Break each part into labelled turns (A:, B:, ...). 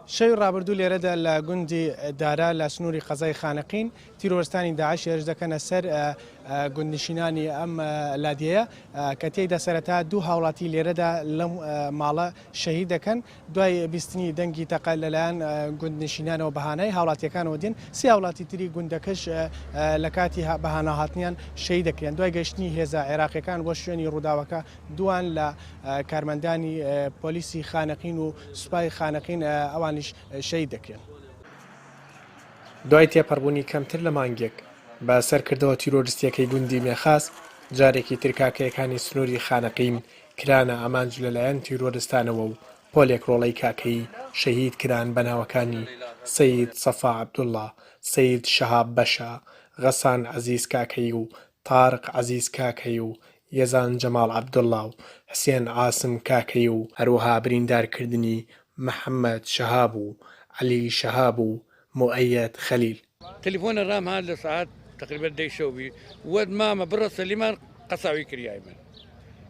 A: شەوی ڕابردوو لێرەدا لە گوندی دارا لە سنووری قەزای خانەقین تیرۆرستانی داعش هێرش دەکەنە سەر گوندنشینانی ئەم لادێیە کە تێیدا سەرەتا دوو هاوڵاتی لێرەدا لەم ماڵە شەهید دەکەن دوای بیستنی دەنگی تەقە لەلایەن گوندنشینانەوە بەهانای هاوڵاتیەکانەوە دێن سێ هاوڵاتی تری گوندەکەش لە کاتی بەهانا هاتنیان شەهید دەکرێن دوای گەشتنی هێزە عێراقیەکان بۆ شوێنی ڕووداوەکە دووان لە کارمەندانی پۆلیسی خانەقین و سوپای خانەقین ئەوانیش شەهید دەکرێن. دوای تێپەڕبوونی کەمتر لە مانگێک بە سەر کردەوە تیرۆرستییەکەی گوندی مێخاس، جارێکی تر کاکەیەکانی سنووری خانەقین کرانە ئامانج لەلایەن تیرۆرستانەوە و پۆلێک ڕۆڵەی کاکەیی شەهید کران بە ناوەکانی، سەید سەفا عەبدوڵڵا، سەید شەهاب بەشە، غەسان عەزیز کاکەیی و تارق عەزیز کاکەیی و یەزان جەماڵ عەبدوڵڵا و حسێن عاسم کاکەیی و هەروەها بریندارکردنی محەمەد شەهاب و عەلی شەهاب و موئەیەد خەلیل.
B: تەلیفۆنە رام هات لە سەعات تەقریبەن دەی شەو بی وەت مامە بڕەسە لیمان قەساوی کریایمن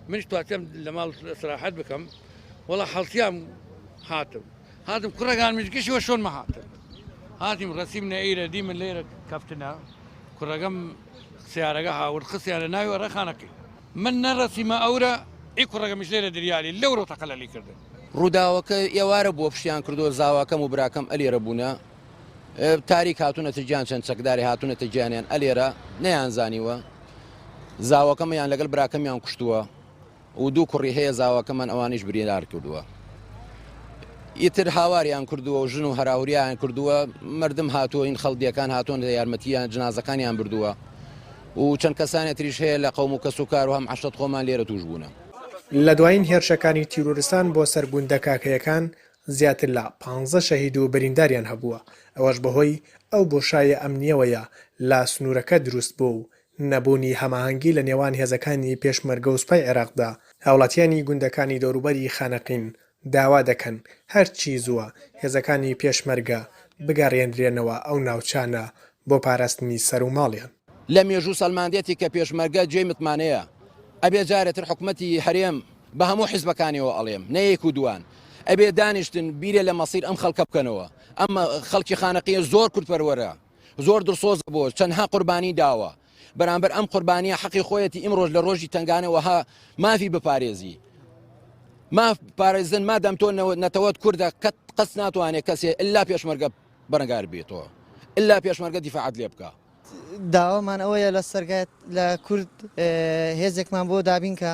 B: منیش تواتم لە ماڵ ئسراحەت بکەم وەڵا حەڵتیام هاتم هاتم کوڕەگانمیش گشت وە شۆنمە هاتن هاتیم ڕەسیمنە ئیرە دیمن لێرە کەفتنە کوڕەگەم سیارەگە هاورد خستیانە ناوی ئەڕا خانەقین من نەڕەسیمە ئەورە ئی کوڕەگەمیش لێرە دریالی لەورەو تەقە لەلی کردن.
C: ڕووداوەکە ئێوارە بووە پشتیان کردووە زاواکەم و براکەم ئەلێرە بوونە تاریک هاتوونەتە گیان چەند چەکدارێ هاتوونەتە گیانیان ئەلێرە نەیانزانیوە زاواکەمیان لەگەڵ براکەمیان کوشتووە و دوو کوڕی هەیە زاواکەمان ئەوانیش بریندار کردووە ئیتر هاواریان کردووە و ژن و هەراوریان کردووە مردم هاتووە این خەڵدیەکان هاتوون لە یارمەتیان جنازەکانیان بردووە و چەند کەسانی تریش هەیە لە قەوم و کەس و کار و هەم عەشرەت خۆمان لێرە توش بوونە.
A: لە دوایین هێرشەکانی تیرۆرستان بۆ سەر گوندە کاکەیەکان زیاتر لە پانزە شەهید و برینداریان هەبووە، ئەوەش بەهۆی ئەو بۆشایە ئەمنییەوەیە لە سنوورەکە دروست بووە و نەبوونی هەماهەنگی لە نێوان هێزەکانی پێشمەرگە و سوپای عێراقدا، هاوڵاتیانی گوندەکانی دەوروبەری خانەقین داوا دەکەن هەرچی زووە هێزەکانی پێشمەرگە بگەڕێنرێنەوە ئەو ناوچانە بۆ پاراستنی سەر و ماڵیان.
C: لە مێژوو سەلماندێتی کە پێشمەرگە جێی متمانەیە، ئەبێ جارێ تر حکومەتی هەرێم بە هەموو حیزبەکانیەوە ئەڵێم نە یەک و دووان ئەبێ دانیشتن بیرێ لە مەسیر ئەم خەڵکە بکەنەوە، ئەم خەڵکی خانەقینە زۆر کوردپەروەرە، زۆر دڵسۆزە بۆ چەندها قوربانی داوە بەرامبەر ئەم قوربانیە حەقی خۆیەتی ئیمڕۆژ لە ڕۆژی تنگانە وەها مافی بپارێزی ماف پارێزن مادەم تۆ نەتەوەت کوردە کەت قەس ناتوانێت کەسێ ئللا پێشمەرگە بەرەنگار بێتەوە ئللا پێشمەرگە دیفاعت لێ بکە.
D: داوامان ئەوەیە لە سەرگات لە کورد هێزێکمان بۆ دابینکە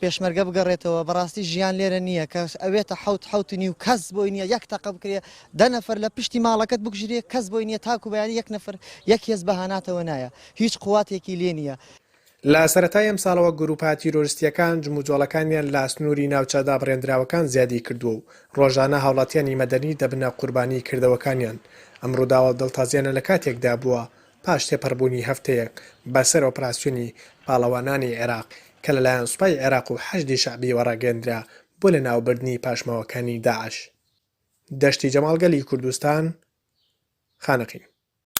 D: پێشمەرگە بگەڕێتەوە بەڕاستی ژیان لێرە نییە کە ئەوێتە حەوت حەوت نیو کەس بۆی نییە یەک تەقە بکرێ دە نەفەر لە پشتی ماڵەکەت بکوژرێ کەس بۆی نییە تاکو بەیانی یەک نەفەر یەک هێز بەهاناتەوە نایە هیچ قواتێکی لێ نییە.
A: لە سەرەتای ئەمساڵەوە گروپە تیرۆرستییەکان جموجۆڵەکانیان لە سنووری ناوچە دابڕێندراوەکان زیادی کردووە و ڕۆژانە هاوڵاتیانی مەدەنی دەبنە قوربانی کردەوەکانیان. ئەم ڕووداوە دڵتەزێنە لە کاتێکدا بووە پاش تێپەڕبوونی هەفتەیەک بەسەر ئۆپراسیۆنی پاڵەوانانی عێراق کە لەلایەن سوپای عێراق و حەشدی شەعبییەوە ڕاگەیەندرا بۆ لەناوبردنی پاشماوەکانی داعش. دەشتی جەماڵ گەلی کوردستان، خانەقین.